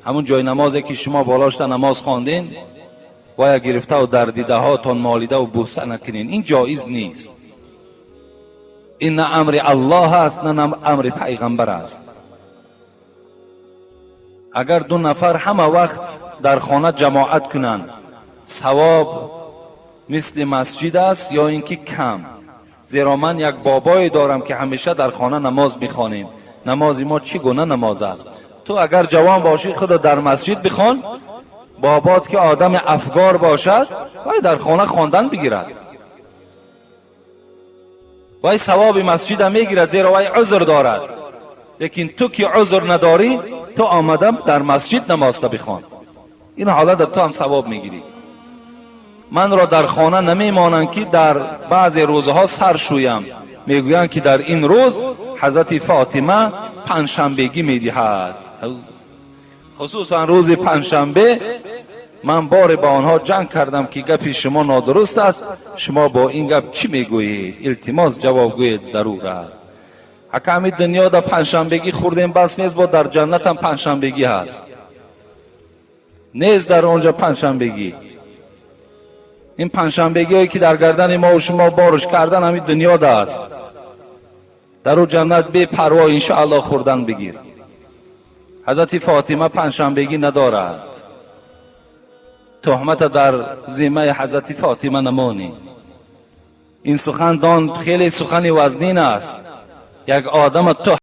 Ҳамун ҷои намозе ки шумо болошта намоз хондин, бояд гирифтаву дар дидаҳотон молидаву бӯса накунин. Ин ҷоиз нест. Ин на амри Аллоҳ аст, на амри пайғамбар аст. Агар ду нафар ҳама вақт дар хона ҷамоат кунанд, савоб мисли масҷид аст ё ин ки кам? Зеро ман як бобое дорам, ки ҳамеша дар хона намоз мехонем. Намози мо чӣ гуна намоз аст? Ту агар ҷавон бошӣ, худо дар масҷид бихон. Бобот ки одами афгор бошад, вай дар хона хондан бигирад, вай савоби масҷида мегирад, зеро вай узр дорад. Лекин ту ки узр надорӣ, ту омадам дар масҷид намозта бихон. Ин ҳолата ту ҳам савоб мегирӣ. Манро дар хона намемонанд, ки дар баъзе рӯзҳо сар шӯям. Мегӯянд, ки дар ин рӯз ҳазрати Фотима панҷшанбегӣ медиҳад, хусусан рӯзи панҷшанбе. Ман боре ба онҳо ҷанг кардам, ки гапи шумо нодуруст аст. Шумо бо ин гап чӣ мегӯед? Илтимос, ҷавоб гӯед, зарур аст. Ака, ҳамин дунёда панҷшанбегӣ хӯрдем, бас нест, бо дар ҷаннатам панҷшанбегӣ ҳаст? Нест дар он ҷо панҷшанбегӣ. Ин панҷшанбегиҳое, ки дар гардани мо шумо боруш кардан, ҳамин дунёда аст. Дар ӯ ҷаннат бепарво, иншоаллоҳ, хӯрдан бигир. Ҳазрати Фотима панҷшанбегӣ надорад. Туҳмата дар зиммаи ҳазрати Фотима намонӣ. Ин сухан дон хеле сухани вазнин аст. Як одама ту